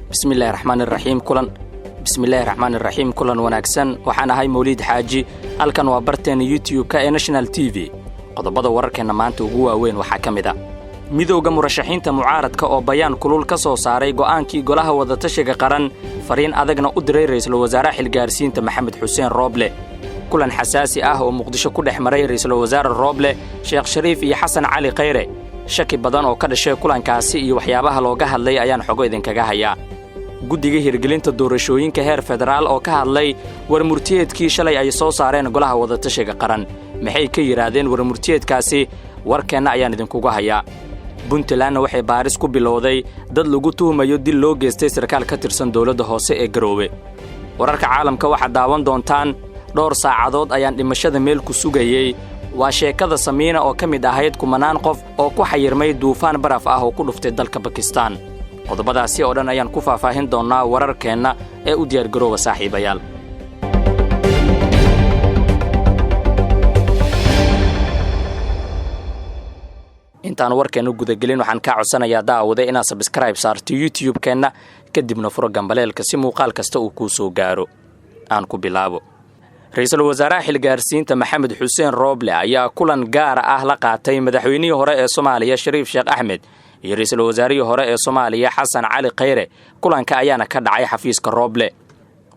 Bismillahi raxmaan iraxiim kulan, bismillahi raxmaan iraxiim. Kulan wanaagsan. Waxaan ahay Mawliid Xaaji. Halkan waa barteena YouTube-ka ee National TV. Qodobada wararkeenna maanta ugu waaweyn waxaa ka mid ah: Midowda Murashaxiinta Mucaaradka oo bayaan kulul ka soo saaray go'aankii Golaha Wadatashiga Qaran, fariin adagna u diray Ra'iisul Wasaaraha xilgaarsiinta Maxamed Xuseen Rooble. Kulan xasaasi ah oo Muqdisho ku dhex maray Ra'iisul Wasaare Rooble, Sheekh Shariif iyo Xasan Cali Khayre, shaki badan oo ka dhashay kulankaasi iyo waxyaabaha looga hadlay ayaan xogo idinkaga hayaa. Guddiga hirgelinta doorashooyinka heer federaal oo ka hadlay warmurtiyeedkii shalay ay soo saareen Golaha Wadatashiga Qaran, maxay ka yidhaahdeen warmurtiyeedkaasi? Warkeenna ayaan idinkuga hayaa. Puntlandna waxay baaris ku bilowday dad lagu tuhumayo dil loo geystay sarkaal ka tirsan dowladda hoose ee Garoowe. Wararka caalamka waxaad daawan doontaan: "Dhowr saacadood ayaan dhimashada meel ku sugayey," waa sheekada Samiina oo ka mid ahayd kumanaan qof oo ku xayirmay duufaan baraf ah oo ku dhuftay dalka Bakistaan. Qodobadaasi oo dhan ayaan ku faahfaahin doonnaa wararkeenna ee u diyaargaroowa, saaxiibayaal. Intaan warkeenna gudagelin, waxaan kaa codsanayaa, daawade, inaad subscribe saarto YouTube-keenna, kadibna furo gambaleelka si muuqaal kasta uu kuu soo gaaro. Aan ku bilaabo. Ra-iisul Wasaaraha xilgaarsiinta Maxamed Xuseen Rooble ayaa kulan gaara ah la qaatay madaxweynihii hore ee Soomaaliya Shariif Sheekh Axmed iyo ra-iisul wasaarihii hore ee Soomaaliya Xasan Cali Khayre. Kulanka ayaana ka dhacay xafiiska Rooble.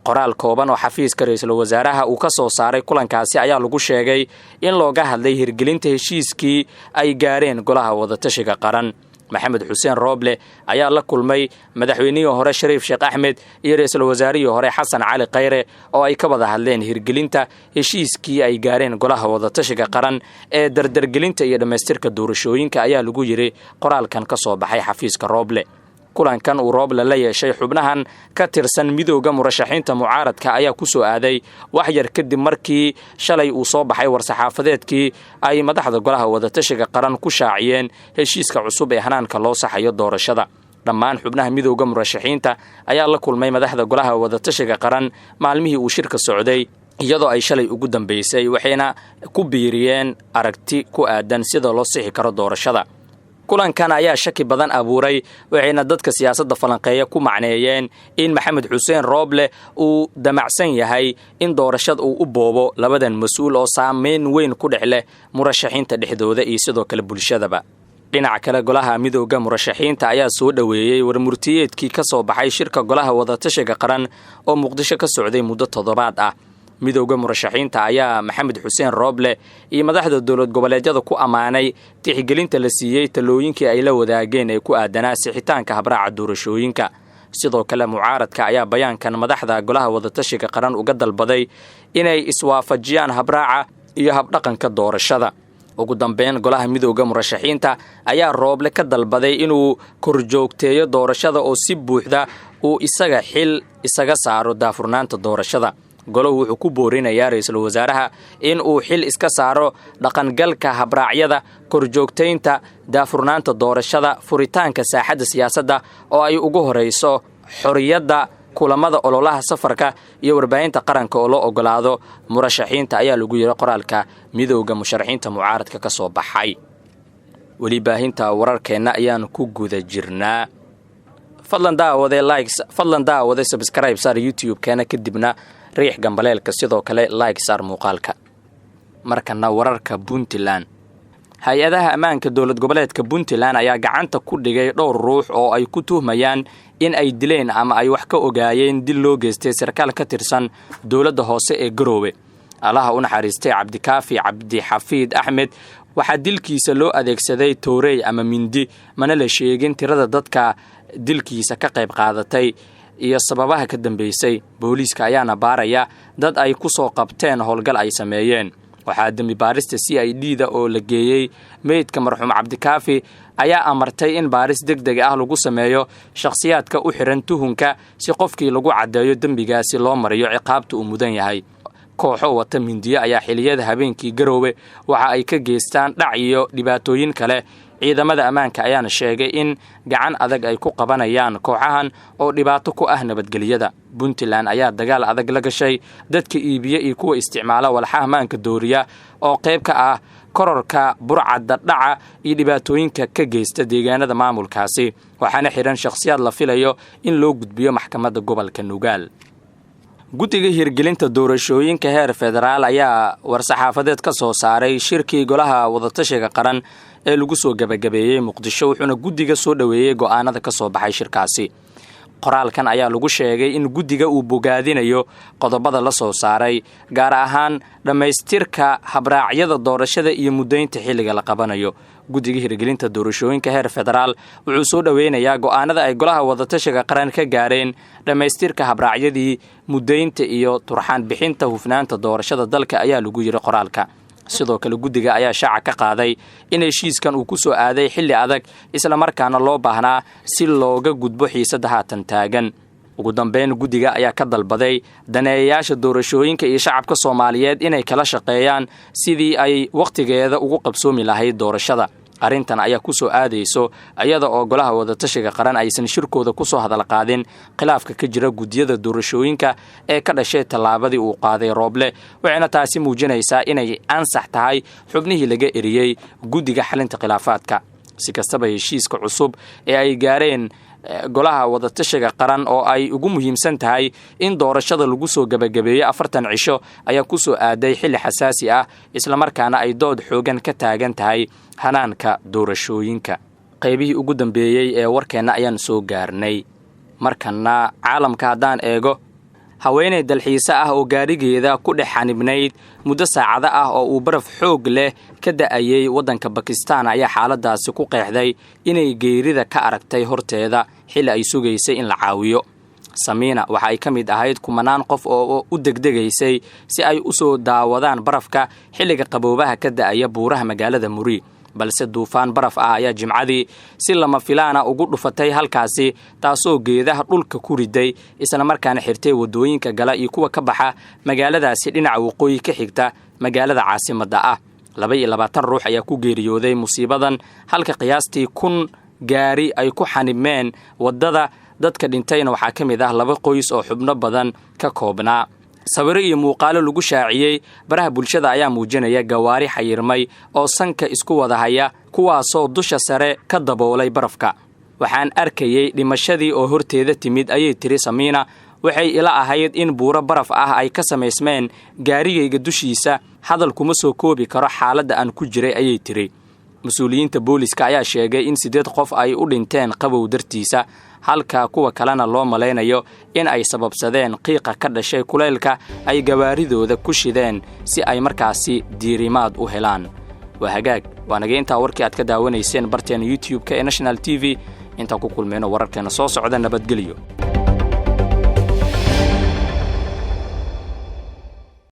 Qoraal kooban oo xafiiska ra-iisul wasaaraha uu ka soo saaray kulankaasi ayaa lagu sheegay in looga hadlay hirgelinta heshiiskii ay gaareen Golaha Wadatashiga Qaran. Maxamed Xuseen Rooble ayaa la kulmay madaxweynihii hore Shariif Sheekh Axmed iyo ra-iisul wasaarihii hore Xasan Cali Khayre oo ay ka wada hadleen hirgelinta heshiiskii ay gaareen Golaha Wadatashiga Qaran ee dardargelinta iyo dhammaystirka doorashooyinka, ayaa lagu yidhi qoraalkan ka soo baxay xafiiska Rooble. Kulankan uu Rooble la yeeshay xubnahan ka tirsan Midowda Murashaxiinta Mucaaradka ayaa ku soo aaday wax yar kadib markii shalay uu soo baxay war-saxaafadeedkii ay madaxda Golaha Wadatashiga Qaran ku shaaciyeen heshiiska cusub ee hanaanka loo saxayo doorashada. Dhammaan xubnaha Midowda Murashaxiinta ayaa la kulmay madaxda Golaha Wadatashiga Qaran maalmihii uu shirka socday, iyadoo ay shalay ugu dambeysay, waxayna ku biiriyeen aragti ku aadan sida loo sixi karo doorashada. Kulankan ayaa shaki badan abuuray, waxayna dadka siyaasadda falanqeeya ku macneeyeen in Maxamed Xuseen Rooble uu damacsan yahay in doorashada uu u boobo labadan mas-uul oo saameyn weyn ku dhex leh murashaxiinta dhexdooda iyo sidoo kale bulshadaba. Dhinaca kale, golaha Midowda Murashaxiinta ayaa soo dhoweeyey warmurtiyeedkii ka soo baxay shirka Golaha Wadatashiga Qaran oo Muqdisho ka socday muddo toddobaad ah. Midowda Murashaxiinta ayaa Maxamed Xuseen Rooble iyo madaxda dowlad goboleedyada ku ammaanay tixgelinta la siiyey talooyinkii ay la wadaageen ee ku aadanaa sixitaanka habraaca doorashooyinka. Sidoo kale, mucaaradka ayaa bayaankan madaxda Golaha Wadatashiga Qaran uga dalbaday inay iswaafajiyaan habraaca iyo habdhaqanka doorashada. Ugu dambeyn, golaha Midowda Murashaxiinta ayaa Rooble ka dalbaday inuu korjoogteeyo doorashada oo si buuxda uu isaga xil isaga saaro daafurnaanta doorashada. Golahu wuxuu ku boorinayaa ra-iisul wasaaraha in uu xil iska saaro dhaqangalka habraacyada, korjoogtaynta daafurnaanta doorashada, furitaanka saaxadda siyaasadda oo ay ugu horayso xorriyadda kulamada ololaha, safarka iyo warbaahinta qaranka oo loo ogolaado murashaxiinta, ayaa lagu yiri qoraalka Midowda Musharaxiinta Mucaaradka ka soo baxay. Weli baahinta wararkeenna ayaan ku guda jirnaa. Fadlan daawade like, fadlan daawade subscribe saar YouTube-keena, kadibna riix gambaleelka, sidoo kale like saar muuqaalka. Markana wararka Puntland. Hay-adaha ammaanka dowlad goboleedka Puntland ayaa gacanta ku dhigay dhowr ruux oo ay ku tuhmayaan in ay dileen ama ay wax ka ogaayeen dil loo geystay sarkaal ka tirsan dowladda hoose ee Garoowe. Allaha u naxariistay Cabdikaafi Cabdixafiid Axmed. Waxaa dilkiisa loo adeegsaday toorey ama mindi, mana la sheegin tirada dadka dilkiisa ka qayb qaadatay iyo sababaha ka dambeysay. Booliiska ayaana baaraya dad ay ku soo qabteen howlgal ay sameeyeen. Waxaa dembi baarista CID da oo la geeyey meydka marxuum Cabdikaafi ayaa amartay in baaris deg deg ah lagu sameeyo shakhsiyaadka u xiran tuhunka, si qofkii lagu caddeeyo dembigaasi loo mariyo ciqaabta uu mudan yahay. Kooxo wata mindiyo ayaa xiliyada habeenkii Garoowe waxa ay ka geystaan dhac iyo dhibaatooyin kale, Ciidamada ammaanka ayaana sheegay in gacan adag ay ku qabanayaan kooxahan oo dhibaato ku ah nabadgelyada. Puntland ayaa dagaal adag la gashay dadka iibiya iyo kuwa isticmaala walxaha maanka dooriya oo qayb ka ah kororka burcadda dhaca iyo dhibaatooyinka ka geysta deegaanada maamulkaasi, waxaana xidhan shakhsiyaad la filayo in loo gudbiyo maxkamadda gobolka Nugaal. Guddiga hirgelinta doorashooyinka heer federaal ayaa war-saxaafadeed ka soo saaray shirkii golaha wadatashiga qaran ee lagu soo gebagabeeyey Muqdisho, wuxuuna guddiga soo dhoweeyey go'aanada ka soo baxay shirkaasi. Qoraalkan ayaa lagu sheegay in guddiga uu bogaadinayo qodobada la soo saaray, gaar ahaan dhammaystirka habraacyada doorashada iyo muddaynta xilliga la qabanayo. Guddiga hirgelinta doorashooyinka heer federaal wuxuu soo dhoweynayaa go'aanada ay golaha wadatashiga qaran ka gaareen dhammaystirka habraacyadii muddaynta iyo turxaan bixinta hufnaanta doorashada dalka, ayaa lagu yiri qoraalka. Sidoo kale guddiga ayaa shaaca ka qaaday in heshiiskan uu ku soo aaday xilli adag, islamarkaana loo baahnaa si looga gudbo xiisadda haatan taagan. Ugu dambeyn, guddiga ayaa ka dalbaday daneeyayaasha doorashooyinka iyo shacabka Soomaaliyeed inay kala shaqeeyaan sidii ay wakhtigeeda ugu qabsoomi lahayd doorashada. Arrintan ayaa ku soo aadayso iyada oo golaha wadatashiga qaran aysan shirkooda ku soo hadal qaadin khilaafka ka jira guddiyada doorashooyinka ee ka dhashay tallaabadii uu qaaday Rooble, waxayna taasi muujinaysaa inay ansax tahay xubnihii laga eriyey guddiga xalinta khilaafaadka. Si kastaba, heshiiska cusub ee ay gaareen golaha wadatashiga qaran oo ay ugu muhiimsan tahay in doorashada lagu soo gebagabeeyo 40 cisho ayaa ku soo aaday xilli xasaasi ah, islamarkaana ay dood xoogan ka taagan tahay hanaanka doorashooyinka. Qaybihii ugu dambeeyey ee warkeenna ayaan soo gaarnay. Markana caalamka haddaan eego, haweeney dalxiise ah oo gaarigeeda ku dhex xanibnayd muddo saacado ah oo uu baraf xoog leh ka da'ayay waddanka Bakistan ayaa xaaladaasi ku qeexday inay geerida ka aragtay horteeda xilli ay sugaysay in la caawiyo. Samiina waxa ay ka mid ahayd kumanaan qof oo u degdegaysay si ay u soo daawadaan barafka xilliga qaboobaha ka da'aya buuraha magaalada Muri, balse duufaan baraf ah ayaa Jimcadii si lama filaana ugu dhufatay halkaasi, taasoo geedaha dhulka ku riday islamarkaana xirtay waddooyinka gala iyo kuwa ka baxa magaaladaasi dhinaca waqooyi ka xigta magaalada caasimadda ah. 22 ruux ayaa ku geeriyooday musiibadan, halka qiyaastii 1000 gaari ay ku xanibmeen waddada. Dadka dhintayna waxaa ka mid ah laba qoys oo xubno badan ka koobnaa. Sawiro iyo muuqaalo lagu shaaciyey baraha bulshada ayaa muujinaya gawaari xayirmay oo sanka isku wada haya, kuwaasoo dusha sare ka daboolay barafka. "Waxaan arkayey dhimashadii oo horteeda timid," ayay tiri Samiina. "Waxay ila ahayd in buuro baraf ah ay ka samaysmeen gaarigayga dushiisa. Hadal kuma soo koobi karo xaaladda aan ku jiray," ayay tiri. Mas-uuliyiinta booliska ayaa sheegay in 8 qof ay u dhinteen qabow dartiisa, halka kuwa kalena loo malaynayo in ay sababsadeen qiiqa ka dhashay kulaylka ay gawaaridooda ku shideen si ay markaasi diirimaad u helaan. Waa hagaag, waa naga intaa warkii aad ka daawanayseen barteena YouTube-ka ee National TV. Intaan ku kulmayno wararkeena soo socda, nabadgelyo.